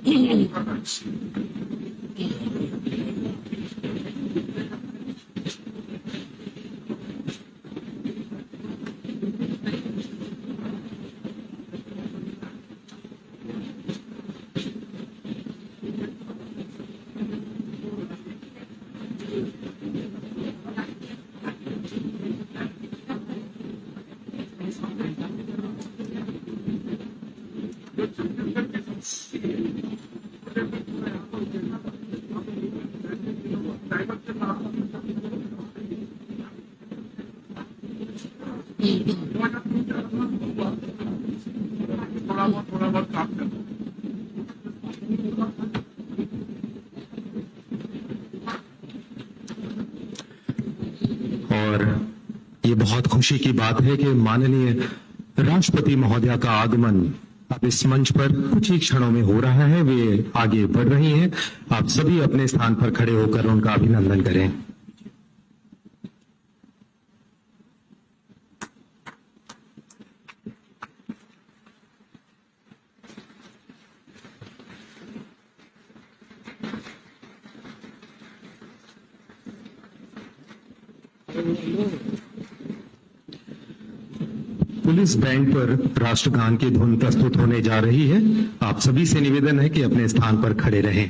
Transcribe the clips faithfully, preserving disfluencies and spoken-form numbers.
और ये बहुत खुशी की बात है कि माननीय राष्ट्रपति महोदया का आगमन अब इस मंच पर कुछ ही क्षणों में हो रहा है। वे आगे बढ़ रही हैं। आप सभी अपने स्थान पर खड़े होकर उनका अभिनंदन करें। पुलिस बैंड पर राष्ट्रगान की धुन प्रस्तुत होने जा रही है। आप सभी से निवेदन है कि अपने स्थान पर खड़े रहें।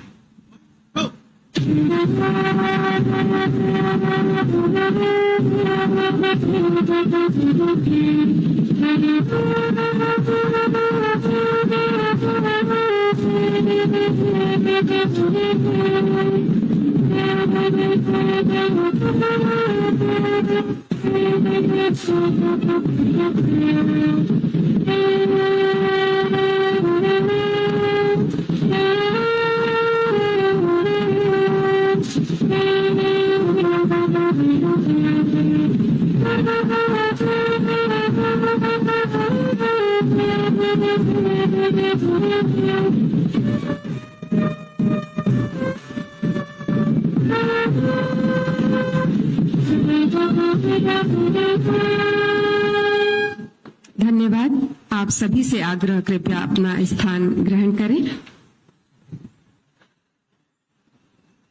धन्यवाद। आप सभी से आग्रह, कृपया अपना स्थान ग्रहण करें।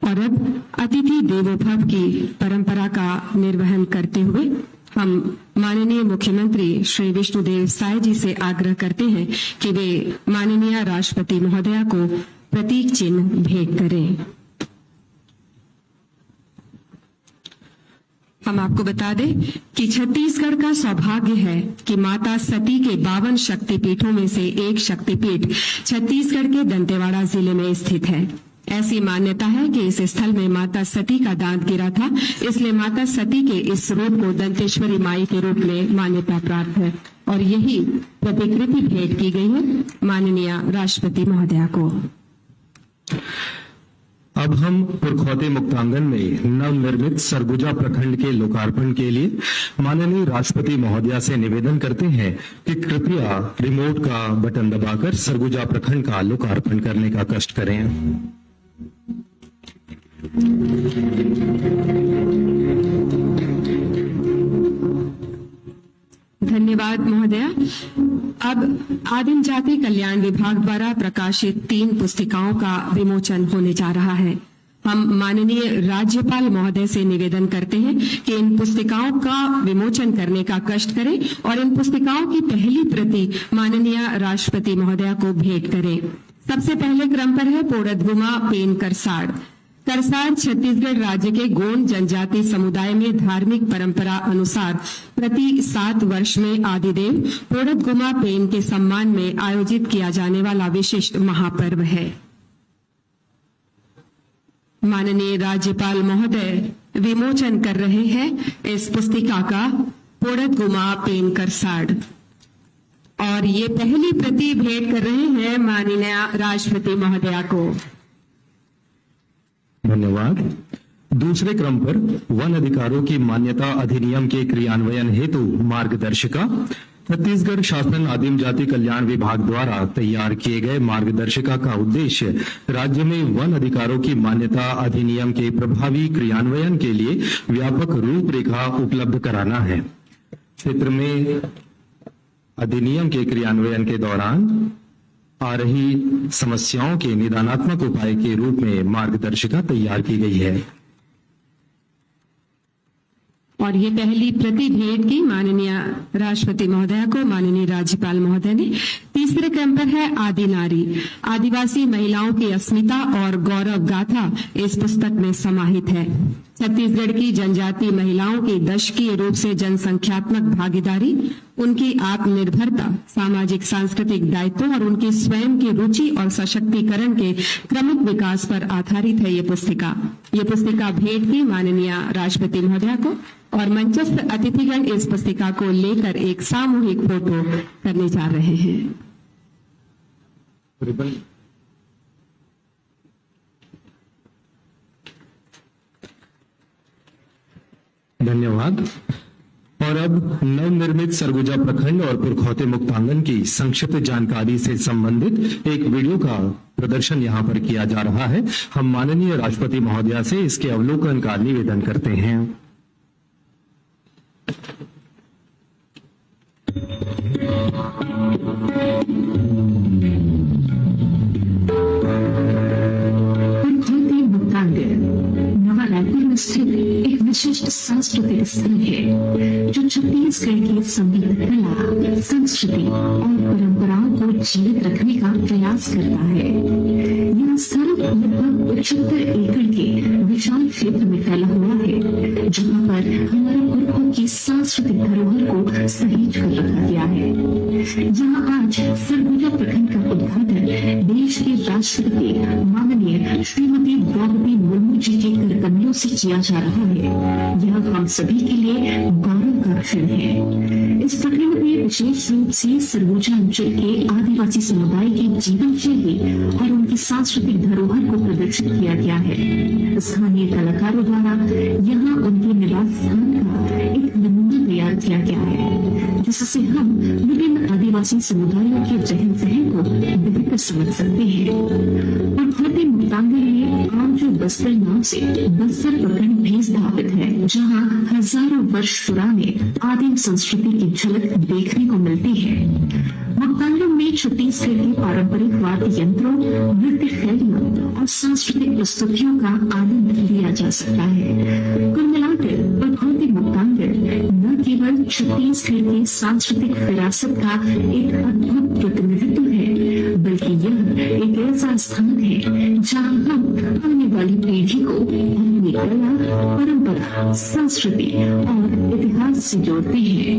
और अब अतिथि देवो भव की परंपरा का निर्वहन करते हुए हम माननीय मुख्यमंत्री श्री विष्णुदेव साय जी से आग्रह करते हैं कि वे माननीय राष्ट्रपति महोदया को प्रतीक चिन्ह भेंट करें। हम आपको बता दें कि छत्तीसगढ़ का सौभाग्य है कि माता सती के बावन शक्तिपीठों में से एक शक्तिपीठ छत्तीसगढ़ के दंतेवाड़ा जिले में स्थित है। ऐसी मान्यता है कि इस स्थल में माता सती का दांत गिरा था, इसलिए माता सती के इस रूप को दंतेश्वरी माई के रूप में मान्यता प्राप्त है। और यही प्रतिकृति भेंट की गई है माननीय राष्ट्रपति महोदया को। अब हम पुरखौती मुक्तांगन में नवनिर्मित सरगुजा प्रखंड के लोकार्पण के लिए माननीय राष्ट्रपति महोदया से निवेदन करते हैं कि कृपया रिमोट का बटन दबाकर सरगुजा प्रखंड का लोकार्पण करने का कष्ट करें। धन्यवाद महोदया। अब आदिम जाति कल्याण विभाग द्वारा प्रकाशित तीन पुस्तिकाओं का विमोचन होने जा रहा है। हम माननीय राज्यपाल महोदय से निवेदन करते हैं कि इन पुस्तिकाओं का विमोचन करने का कष्ट करें और इन पुस्तिकाओं की पहली प्रति माननीय राष्ट्रपति महोदया को भेंट करें। सबसे पहले क्रम पर है पोड़दगुमा पेन करसाड़। करसाड़ छत्तीसगढ़ राज्य के गोंड जनजाति समुदाय में धार्मिक परंपरा अनुसार प्रति सात वर्ष में आदिदेव पोड़दगुमा पेन के सम्मान में आयोजित किया जाने वाला विशिष्ट महापर्व है। माननीय राज्यपाल महोदय विमोचन कर रहे हैं इस पुस्तिका का, पोड़दगुमा पेन करसाड़, और ये पहली प्रति भेंट कर रहे हैं माननीय राष्ट्रपति महोदया को। धन्यवाद। दूसरे क्रम पर वन अधिकारों की मान्यता अधिनियम के क्रियान्वयन हेतु मार्गदर्शिका। छत्तीसगढ़ शासन आदिम जाति कल्याण विभाग द्वारा तैयार किए गए मार्गदर्शिका का उद्देश्य राज्य में वन अधिकारों की मान्यता अधिनियम के प्रभावी क्रियान्वयन के लिए व्यापक रूपरेखा उपलब्ध कराना है। क्षेत्र में अधिनियम के क्रियान्वयन के दौरान आ रही समस्याओं के निदानात्मक उपाय के रूप में मार्गदर्शिका तैयार की गई है। और ये पहली प्रति भेंट की माननीय राष्ट्रपति महोदया को माननीय राज्यपाल महोदय ने। तीसरे क्रम पर है आदि नारी, आदिवासी महिलाओं की अस्मिता और गौरव गाथा इस पुस्तक में समाहित है। छत्तीसगढ़ की जनजातीय महिलाओं की दशकीय रूप से जनसंख्यात्मक भागीदारी, उनकी आत्मनिर्भरता, सामाजिक सांस्कृतिक दायित्व और उनकी स्वयं की रुचि और सशक्तिकरण के क्रमिक विकास पर आधारित है ये पुस्तिका। ये पुस्तिका भेंट की माननीय राष्ट्रपति महोदया को और मंचस्थ अतिथिगण इस पुस्तिका को लेकर एक सामूहिक फोटो करने जा रहे हैं। धन्यवाद। और अब नवनिर्मित सरगुजा प्रखंड और पुरखौती मुक्तांगन की संक्षिप्त जानकारी से संबंधित एक वीडियो का प्रदर्शन यहाँ पर किया जा रहा है। हम माननीय राष्ट्रपति महोदया से इसके अवलोकन का निवेदन करते हैं। पुरखौती मुक्तांगन नवा रायपुर में स्थित एक विशिष्ट सांस्कृतिक स्थल है, जो छत्तीसगढ़ की समृद्ध कला, संस्कृति और परंपराओं को जीवित रखने का प्रयास करता है। यह स्थल लगभग पचहत्तर एकड़ के विशाल क्षेत्र में फैला हुआ है, जहाँ पर हमारे पुरखों की सांस्कृतिक धरोहर को सहेज कर रखा गया है। यहाँ आज सरगुजा प्रखंड का उद्घाटन देश के राष्ट्रपति माननीय श्रीमती द्रौपदी मुर्मू जी के कर कमलों से किया जा रहा है। यह हम सभी के लिए गौरव का क्षण है। इस प्रखंड में विशेष रूप से सरगुजा अंचल के आदिवासी समुदाय की जीवन शैली और उनकी सांस्कृतिक धरोहर को प्रदर्शित किया गया है। स्थानीय कलाकारों द्वारा यहाँ उनके निवास स्थान का एक नमूना तैयार किया गया है, जिससे हम विभिन्न आदिवासी समुदायों के रहन सहन को बेहतर समझ सकते हैं। पुरखौती मुक्तांगन में आंचो बस्तर नाम से बस्तर प्रखंड भी स्थापित है, जहाँ हजारों वर्ष पुराने आदिम संस्कृति की झलक देखने को मिलती है। मुक्तांगन में छत्तीसगढ़ के पारंपरिक वाद्य यंत्रों, नृत्य शैलियों और सांस्कृतिक प्रस्तुतियों का आनंद लिया जा सकता है। कुल मिलाकर पुरखौती मुक्तांगन न केवल छत्तीसगढ़ की सांस्कृतिक विरासत का एक अद्भुत प्रतिनिधित्व है, बल्कि यह एक ऐसा स्थान है, जहां हम आने वाली पीढ़ी को अपनी कला, परंपरा, संस्कृति और इतिहास से जोड़ते हैं।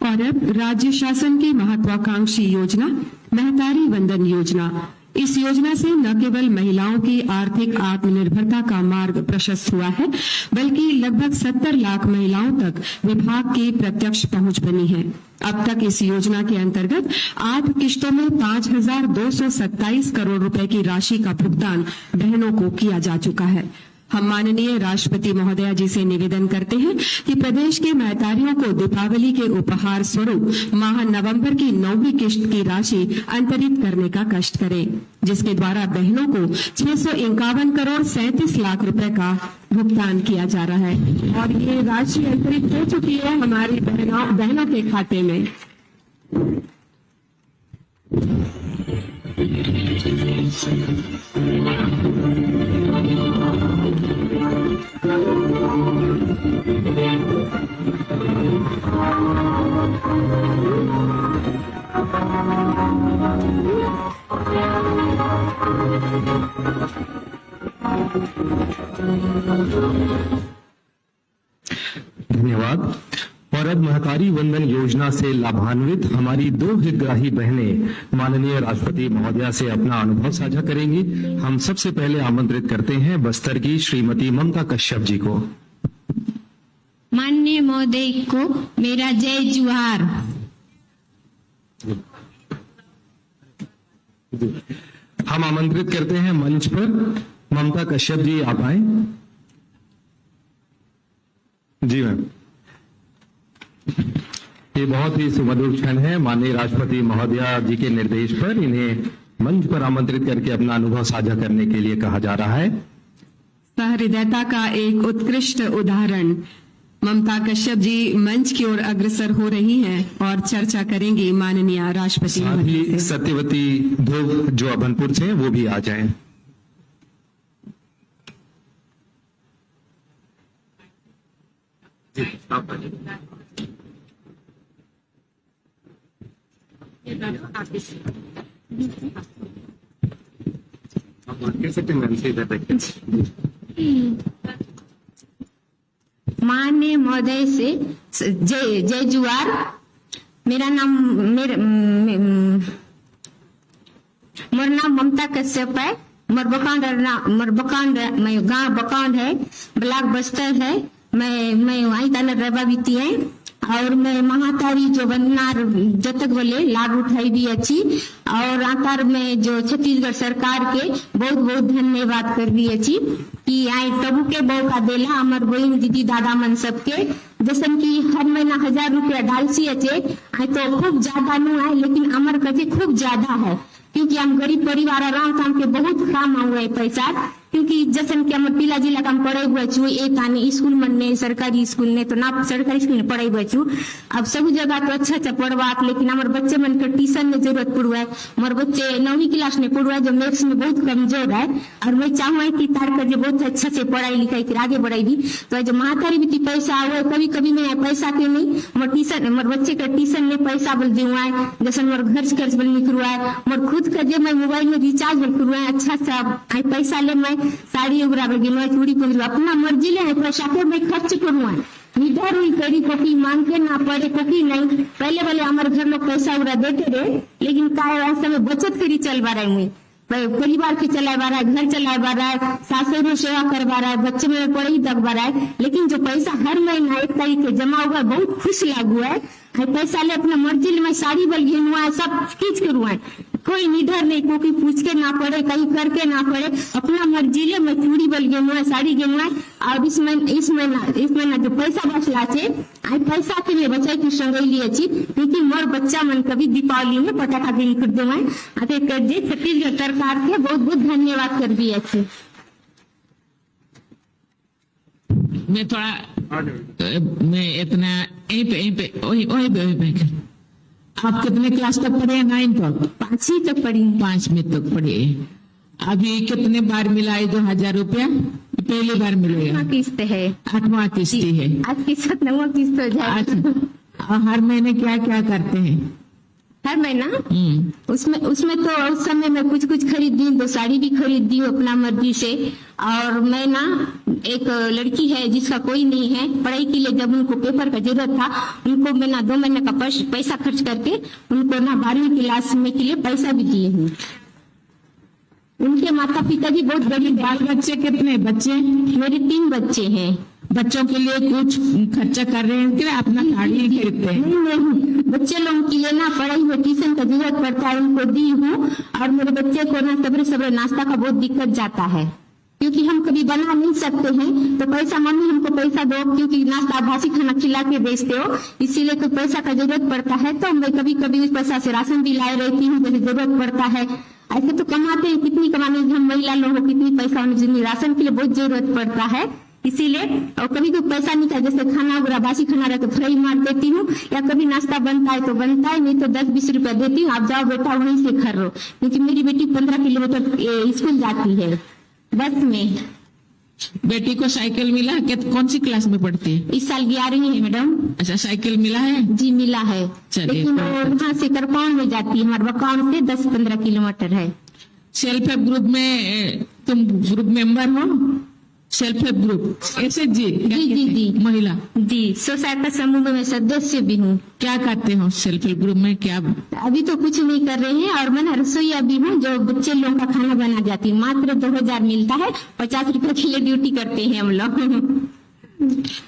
और अब राज्य शासन की महत्वाकांक्षी योजना महतारी वंदन योजना। इस योजना से न केवल महिलाओं की आर्थिक आत्मनिर्भरता का मार्ग प्रशस्त हुआ है, बल्कि लगभग सत्तर लाख महिलाओं तक विभाग की प्रत्यक्ष पहुंच बनी है। अब तक इस योजना के अंतर्गत आठ किश्तों में पाँच हज़ार दो सौ सत्ताईस करोड़ रुपए की राशि का भुगतान बहनों को किया जा चुका है। हम माननीय राष्ट्रपति महोदया जी से निवेदन करते हैं कि प्रदेश के महतारियों को दीपावली के उपहार स्वरूप माह नवंबर की नौवीं किश्त की राशि अंतरित करने का कष्ट करें, जिसके द्वारा बहनों को छह सौ इक्यावन करोड़ सैंतीस लाख रुपए का भुगतान किया जा रहा है और ये राशि अंतरित हो चुकी है हमारी बहनों बहनों के खाते में। धन्यवाद। और अब महतारी वंदन योजना से लाभान्वित हमारी दो हितग्राही बहनें माननीय राष्ट्रपति महोदया से अपना अनुभव साझा करेंगी। हम सबसे पहले आमंत्रित करते हैं बस्तर की श्रीमती ममता कश्यप जी को। माननीय महोदय को मेरा जय जोहार। हम आमंत्रित करते हैं मंच पर ममता कश्यप जी, आप आए। जी मैम, ये बहुत ही सुमधुर क्षण है। माननीय राष्ट्रपति महोदया जी के निर्देश पर इन्हें मंच पर आमंत्रित करके अपना अनुभव साझा करने के लिए कहा जा रहा है। सहृदयता का एक उत्कृष्ट उदाहरण। ममता कश्यप जी मंच की ओर अग्रसर हो रही हैं और चर्चा करेंगी माननीय राष्ट्रपति साथ महोदय ही से। सत्यवती धुव जो अभनपुर से हैं, वो भी आ जाएं। माननीय महोदय से जय, जय जुआर। मेरा नाम, मेर-, मे-, मोर नाम ममता कश्यप है। मोर बकांड रना-, मोर बकांड, मैं गांव बकांड है, ब्लॉक बस्तर है। मैं, मैं वहीं ताना रबा बीती है। और मैं महातारी जो वंदना जतक बोले लाभ उठाई भी अच्छी। और आतार में जो छत्तीसगढ़ सरकार के बहुत बहुत धन्यवाद कर भी अच्छी कि आए तबु के मौका देला हमर बहिन दीदी दादा मन सबके। जैसन कि हर महीना हजार रुपया डालसी अचे, आए तो खूब ज्यादा नु है, लेकिन हमर कजे खूब ज्यादा है, क्योंकि हम गरीब परिवार रहत हमके बहुत काम आवे पैसा। क्योंकि जैसन कि हमर पिला जिला का हम पढ़े हुए छु, एक आने स्कूल मन ने, सरकारी स्कूल ने तो ना, सरकारी स्कूल ने पढ़े हुए छु। अब सब जगह तो अच्छा अच्छा पढ़वात, लेकिन हमर बच्चे मन के ट्यूशन में जरूरत पड़ुआ है। मोर बच्चे नौवीं क्लास में पड़ुआ है, जो मैथ्स में बहुत कमजोर है। और मैं चाहूँ है कि तार कर जो बहुत अच्छा से पढ़ाई लिखाई कर आगे बढ़ाई भी। तो जो महातारी भी पैसा आवे, कभी कभी मैं पैसा के नहीं, मोर ट्यूशन, मोर बच्चे का ट्यूशन में पैसा बोल दूँ है, जैसे मोर घर खर्च बोल निकलुआ है, मोर खुद का जो मैं मोबाइल में रिचार्ज बोल करुआ है, अच्छा सा आई पैसा ले मैं साड़ी उगरा बोल गिनवा चूड़ी पहन अपना मर्जी ले है पैसा के मैं खर्च करुआ है। निडर हुई करी, कोकी मांग के ना पड़े, कोकी नहीं। पहले वाले हमारे घर लोग पैसा उरा देते रहे, लेकिन काय ऐसा में बचत करी चल बा रहे हुए। प-, परिवार के चलाए बा रहा है, घर चलाए बा रहा है, सास ससुर सेवा कर बा रहा है, बच्चे में पढ़ाई तक बा रहा है, लेकिन जो पैसा हर महीना एक तारीख के जमा हुआ है, बहुत खुश लागू है। है पैसा ले अपना मर्जी ले मैं साड़ी बल घेनुआ है, सब चीज करुआ है। कोई निडर नहीं, कोकी पूछ के ना पड़े, कहीं करके ना पड़े, अपना मर्जी ले मैं चूड़ी बल घेनुआ है, साड़ी घेनुआ है। और इस महीना, इस महीना, इस महीना जो पैसा बचला छे, आई पैसा के लिए बचाई के संगई लिए छी, क्योंकि मोर बच्चा मन कभी दीपावली में पटाखा भी नहीं खरीदे हैं। अते कर जे छत्तीसगढ़ सरकार के बहुत बहुत धन्यवाद कर दिए छी। मैं थोड़ा, अ, मैं इतना यहीं पे, यहीं पे, वही, वही पे, वही पे। आप कितने क्लास तक पढ़े हैं? नाइन तक? पांचवी तक पढ़ी हूँ। पांचवी तक पढ़े। अभी कितने बार मिला है दो हजार रुपया? पहली बार मिलेगा। आठवां किस्त है। आठवां किस्त जी। है। आज के साथ नौवां किस्त हो जाएगा। अच्छा। और हर महीने क्या क्या करते हैं? हर महीना? हम्म। उसमें, उसमें तो उस समय मैं कुछ कुछ खरीद दी, दो साड़ी भी खरीद दी अपना मर्जी से। और मैं ना, एक लड़की है जिसका कोई नहीं है, पढ़ाई के लिए जब उनको पेपर का जरूरत था, उनको मैं ना दो महीने का पैस-, पैसा खर्च करके उनको ना बारहवीं क्लास में के लिए पैसा भी दिए हूँ। उनके माता पिता भी बहुत गरीब हैं। बाल बच्चे कितने बच्चे? मेरे तीन बच्चे हैं। बच्चों के लिए कुछ खर्चा कर रहे हैं क्या? अपना साड़ी खरीदते हैं? नहीं, नहीं, बच्चे लोगों के लिए ना पढ़ाई में ट्यूशन का जरूरत पड़ता है, उनको दी हूँ। और मेरे बच्चे को ना सबरे सबरे नाश्ता का बहुत दिक्कत जाता है, क्योंकि हम कभी बना नहीं सकते हैं, तो पैसा, मम्मी हमको पैसा दो, क्योंकि नाश्ता बासी खाना खिला के बेचते हो, इसीलिए तो पैसा का जरूरत पड़ता है। तो मैं कभी कभी उस पैसा से राशन भी लाए रहती हूँ, जैसे जरूरत पड़ता है। ऐसे तो कमाते हैं, कितनी कमाने, हम महिला लोग हो, कितनी पैसा होने, जितनी राशन के लिए बहुत जरूरत पड़ता है, इसीलिए। और कभी कोई पैसा नहीं था, जैसे खाना वगैरह, बासी खाना रहे तो फ्राई मार देती हूँ, या कभी नाश्ता बनता है तो बनता है, नहीं तो दस बीस रुपया देती हूँ, आप जाओ बेटा वहीं से खा लो, क्योंकि मेरी बेटी पंद्रह किलोमीटर, ए, स्कूल जाती है बस में। बेटी को साइकिल मिला? कित-, कौन सी क्लास में पढ़ती है? इस साल ग्यारहवीं है मैडम। अच्छा, साइकिल मिला है? जी, मिला है। चलिए, लेकिन वो बहुत अच्छा। वहाँ से करपान में जाती है, हमारे मकान से दस पन्द्रह किलोमीटर है। सेल्फ हेल्प ग्रुप में, ए, तुम ग्रुप मेंबर हो? Self help group, SHG? जी, जी, जी। महिला? जी, स्व सहायता समूह में मैं सदस्य भी हूँ। क्या करते हो सेल्फ हेल्प ग्रुप में, क्या? अभी तो कुछ नहीं कर रहे हैं, और मैं ना रसोईया भी हूँ, जो बच्चे लोगों का खाना बना जाती हूँ। मात्र दो हजार मिलता है, पचास रुपए के लिए ड्यूटी करते हैं हम लोग।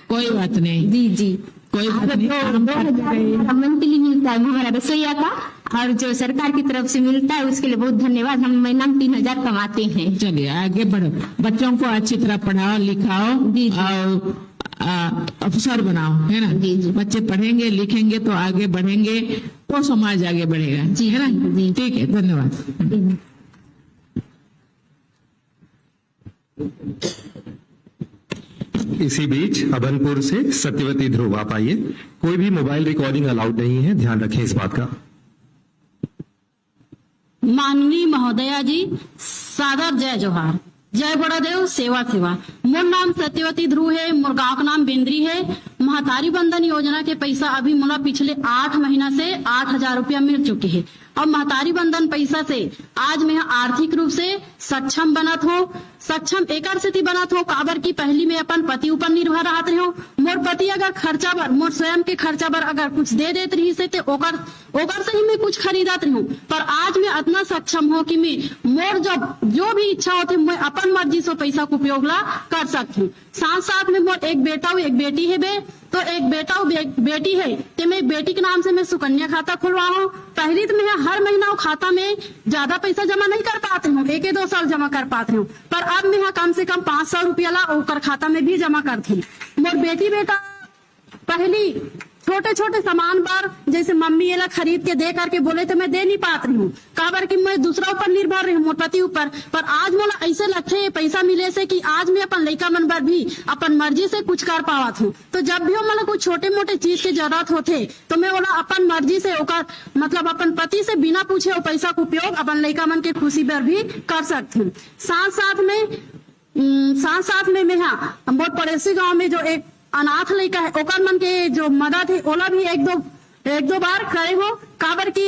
कोई बात नहीं। जी, जी। कोई बात नहीं, तो काम करते रहिए। मंथली मिलता है हमारा रसोईया का, और जो सरकार की तरफ से मिलता है उसके लिए बहुत धन्यवाद। हम महीना में तीन हजार कमाते हैं। चलिए, आगे बढ़ो, बच्चों को अच्छी तरह पढ़ाओ लिखाओ। जी, जी। और, आ, अफसर बनाओ, है ना? जी, जी। बच्चे पढ़ेंगे लिखेंगे तो आगे बढ़ेंगे, तो समाज आगे बढ़ेगा, जी, है ना? जी। ठीक है, धन्यवाद। जी। इसी बीच अभनपुर से सत्यवती ध्रुव, आप आइए। कोई भी मोबाइल रिकॉर्डिंग अलाउड नहीं है, ध्यान रखें इस बात का। माननीय महोदया जी, सादर जय जोहार, जय बड़ादेव, सेवा सेवा। मोर नाम सत्यवती ध्रुव है, मोर गांव का नाम बेंदरी है। महतारी वंदन योजना के पैसा अभी मोला पिछले आठ महीना से आठ हजार रुपया मिल चुके हैं। अब महतारी वंदन पैसा से आज मैं आर्थिक रूप से सक्षम बनत हो। सक्षम एकर सेती बनत हो, काबर कि पहली मैं अपन पति ऊपर निर्भर रहत रहे हो। मोर पति अगर खर्चा बर, मोर स्वयं के खर्चा बर अगर कुछ दे देत रही से, ते ओकर ओकर से ही मैं कुछ खरीदत रहे हो। पर आज मैं अतना सक्षम हो कि मैं मोर जब जो भी इच्छा होथे, मैं अपन मर्जी से पैसा के उपयोग ला कर सकत हूँ। साथ साथ में मोर एक बेटा अउ एक बेटी हे बे, तो एक बेटा अउ बे-, बेटी हे, ते मैं बेटी के नाम से मैं सुकन्या खाता खुलवा हूँ। पहली तो मैं हर महीना वो खाता में ज्यादा पैसा जमा नहीं कर पात रहे हूँ, एक दो साल जमा कर पात रहे हूँ, पर अब मैं कम से कम पाँच सौ रुपया ला ओकर खाता में भी जमा करत हूँ। मोर बेटी बेटा पहली छोटे छोटे सामान बर, जैसे मम्मी एला खरीद के दे करके बोले, तो मैं दे नहीं पात रही हूँ, काबर कि मैं दूसरा ऊपर निर्भर रही हूँ, मोर पति ऊपर। पर आज मोला ऐसे लगथे, ये पैसा मिले से, कि आज मैं अपन लइका मन बर भी अपन मर्जी से कुछ कर पावत हूँ। तो जब भी मोला कुछ छोटे मोटे चीज के जरूरत होथे, तो मैं ओला अपन मर्जी से ओकर, मतलब अपन पति से बिना पूछे वो पैसा के उपयोग अपन लइका मन के खुशी बर भी कर सकत हूँ। साथ साथ में उम, साथ साथ में मेहा मोर पड़ोसी गांव में जो एक अनाथ लइका है, ओकर मन के जो मदद है, ओला भी एक दो, एक दो बार करे हो, काबर कि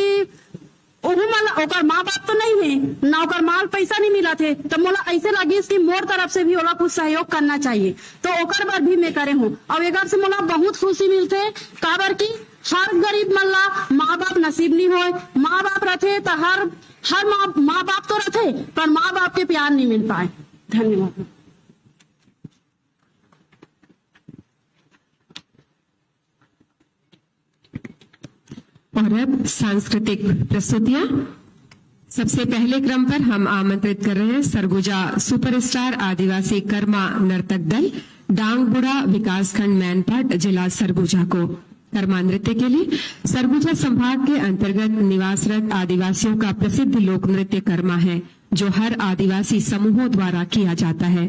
ओहू मन ला, ओकर माँ बाप तो नहीं है ना, ओकर माँ पैसा नहीं मिलत है, तो मोला ऐसे लगिस कि मोर तरफ से भी ओला कुछ सहयोग करना चाहिए, तो ओकर बर भी मैं करे हूँ। और एकर से मोला बहुत खुशी मिलथे, काबर कि हर गरीब मन ला माँ बाप नसीब नहीं होय, माँ बाप रथे तो हर, हर माँ, माँ बाप तो रथे, पर माँ बाप के प्यार नहीं मिल पाए। धन्यवाद। और अब सांस्कृतिक प्रस्तुतियां। सबसे पहले क्रम पर हम आमंत्रित कर रहे हैं सरगुजा सुपरस्टार आदिवासी कर्मा नर्तक दल डांगबुढ़ा, विकासखंड मैनपाट, जिला सरगुजा को। कर्मा नृत्य के लिए सरगुजा संभाग के अंतर्गत निवासरत आदिवासियों का प्रसिद्ध लोक नृत्य कर्मा है, जो हर आदिवासी समूहों द्वारा किया जाता है।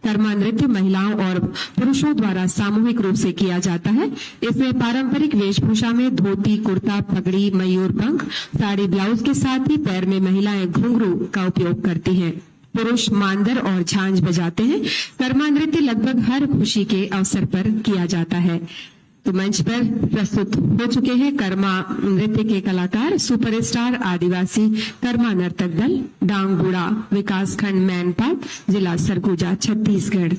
कर्मा नृत्य महिलाओं और पुरुषों द्वारा सामूहिक रूप से किया जाता है। इसमें पारंपरिक वेशभूषा में धोती, कुर्ता, पगड़ी, मयूर पंख, साड़ी, ब्लाउज के साथ ही पैर में महिलाएं घुंघरू का उपयोग करती हैं। पुरुष मांदर और झांझ बजाते हैं। कर्मा नृत्य लगभग हर खुशी के अवसर पर किया जाता है। तो मंच पर प्रस्तुत हो चुके हैं कर्मा नृत्य के कलाकार, सुपरस्टार आदिवासी कर्मा नर्तक दल डांगबुढ़ा, विकासखंड मैनपाट, जिला सरगुजा, छत्तीसगढ़।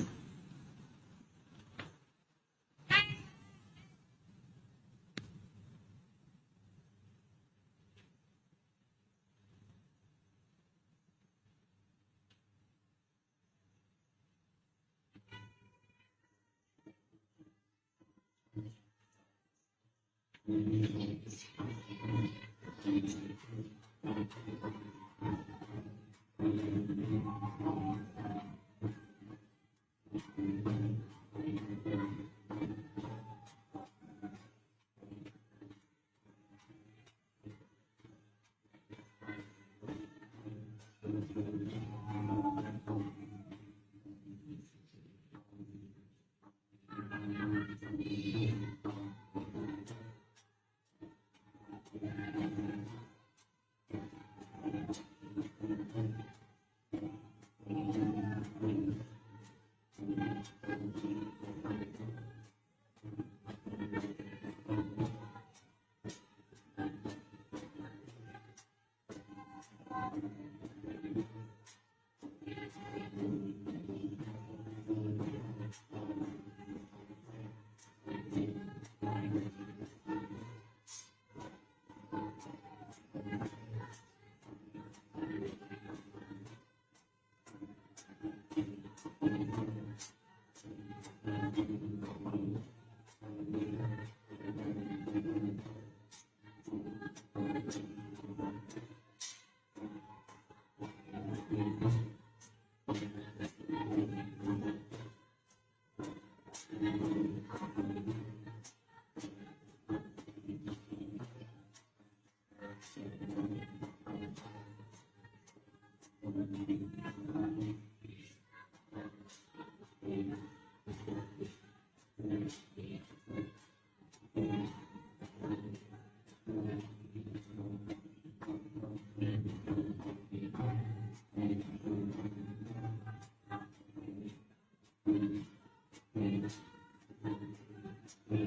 ये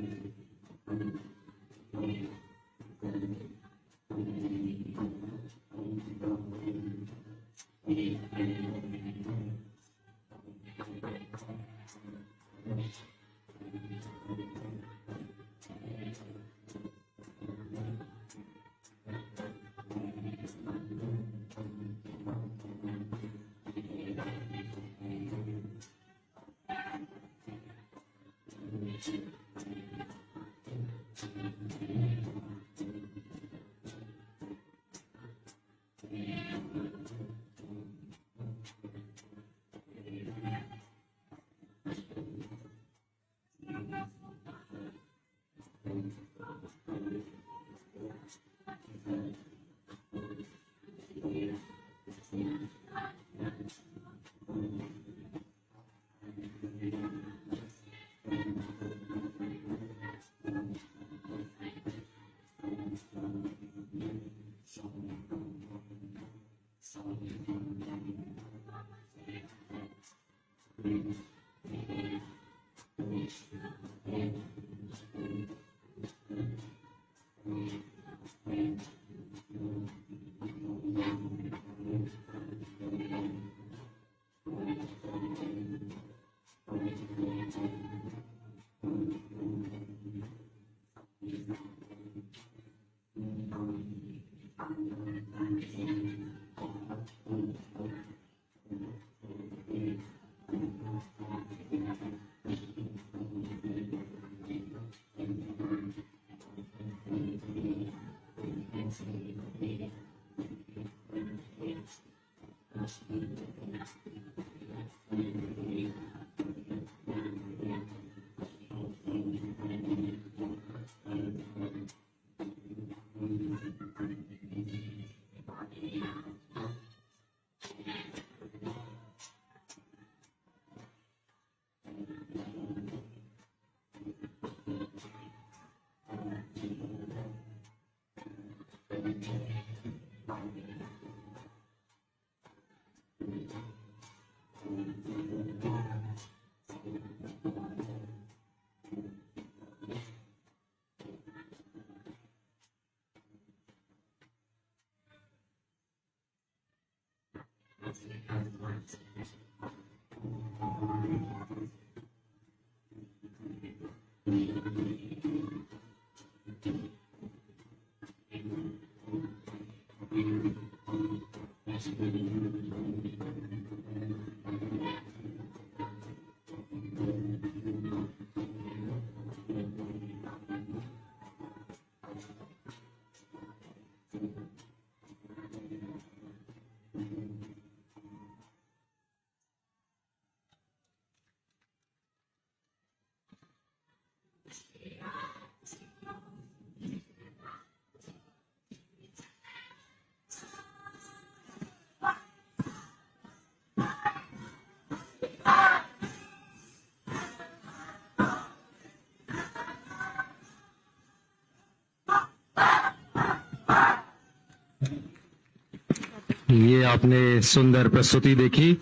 आपने सुंदर प्रस्तुति देखी।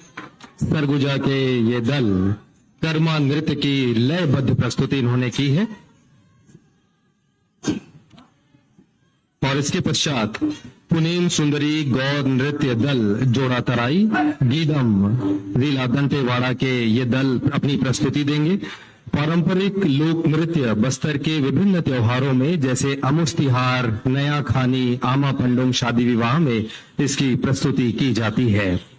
सरगुजा के ये दल कर्मा नृत्य की लयबद्ध प्रस्तुति इन्होंने की है। और इसके पश्चात पुनेम सुंदरी गौर नृत्य दल जोड़ा तराई, गीदम, रीला दंतेवाड़ा के ये दल अपनी प्रस्तुति देंगे। पारंपरिक लोक नृत्य बस्तर के विभिन्न त्योहारों में, जैसे अमुस तिहार, नया खानी, आमा पंडुम, शादी विवाह में इसकी प्रस्तुति की जाती है।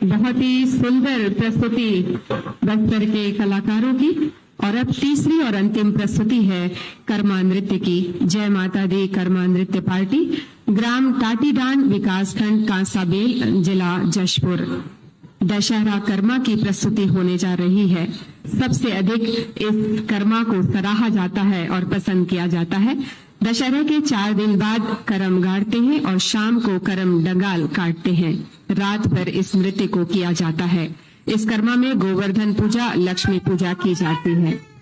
बहुत ही सुंदर प्रस्तुति बस्तर के कलाकारों की। और अब तीसरी और अंतिम प्रस्तुति है कर्मा नृत्य की। जय माता दी कर्मा नृत्य पार्टी, ग्राम टाटीडान, विकासखंड कांसाबेल, जिला जशपुर। दशहरा कर्मा की प्रस्तुति होने जा रही है। सबसे अधिक इस कर्मा को सराहा जाता है और पसंद किया जाता है। दशहरा के चार दिन बाद करम गाड़ते हैं और शाम को करम डंगाल काटते हैं। रात भर इस नृत्य को किया जाता है। इस कर्मा में गोवर्धन पूजा, लक्ष्मी पूजा की जाती है।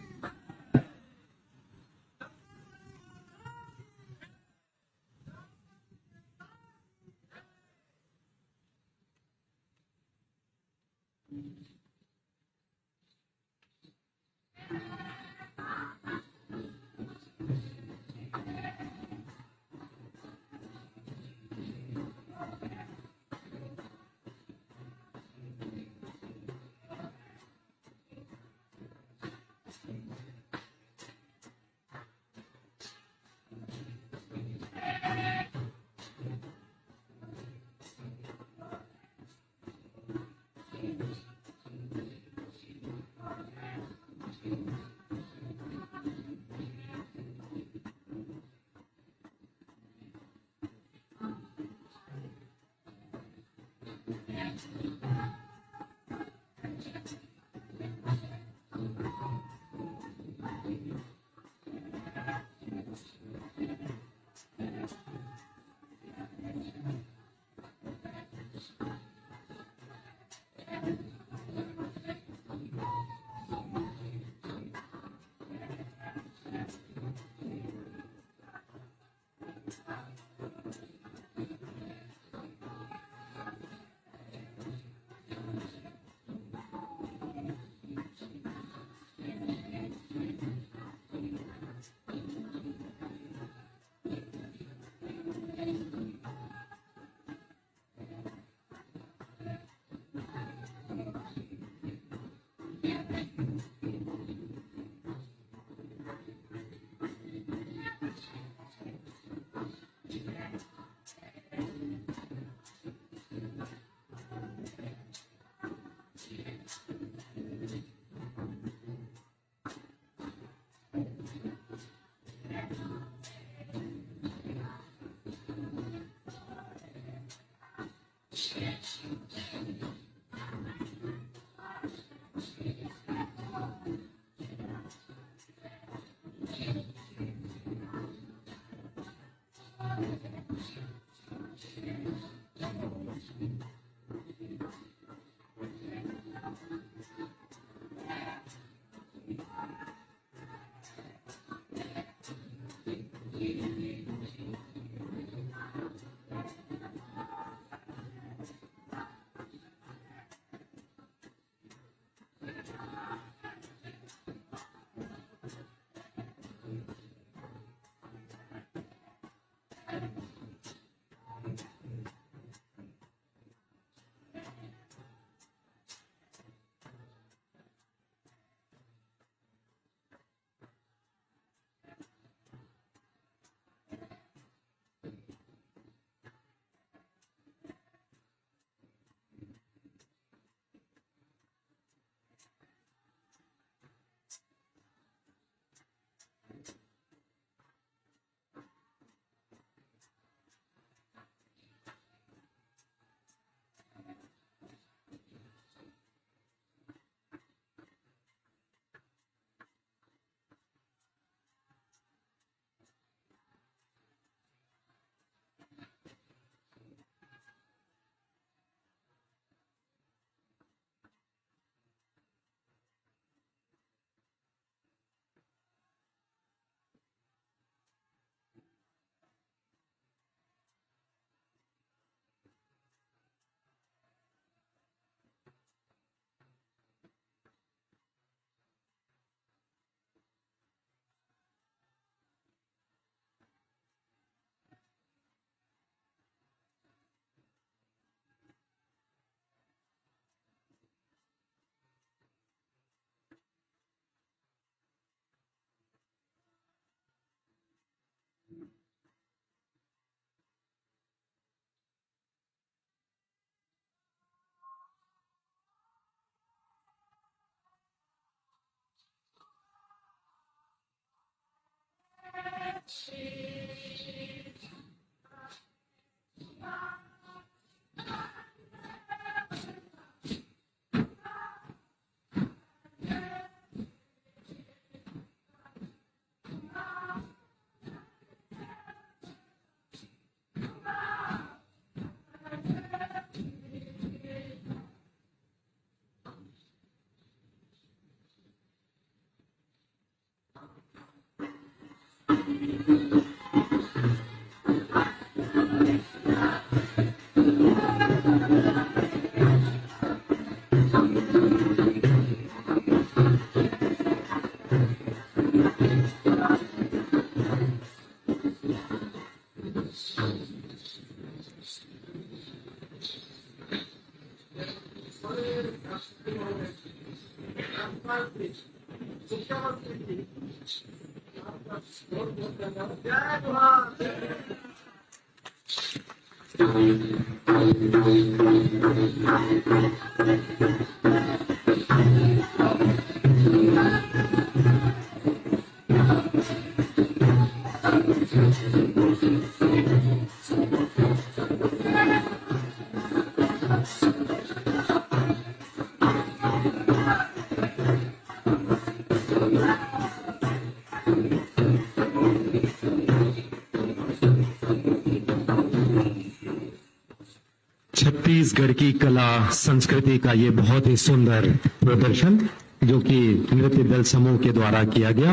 छत्तीसगढ़ की कला संस्कृति का ये बहुत ही सुंदर प्रदर्शन, जो कि नृत्य दल समूह के द्वारा किया गया।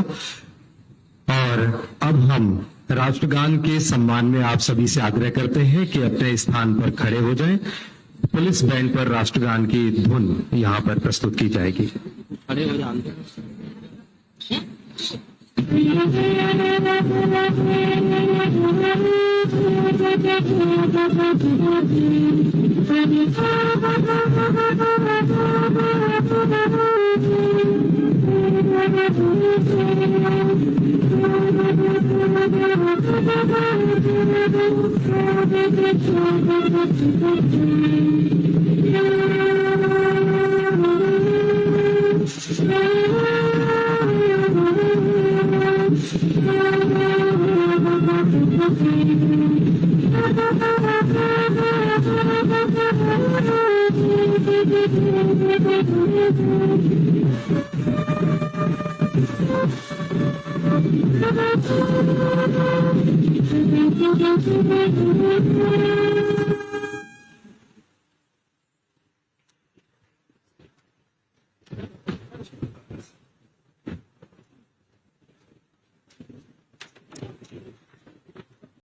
और अब हम राष्ट्रगान के सम्मान में आप सभी से आग्रह करते हैं कि अपने स्थान पर खड़े हो जाएं। पुलिस बैंड पर राष्ट्रगान की धुन यहाँ पर प्रस्तुत की जाएगी। खड़े हो जाओ।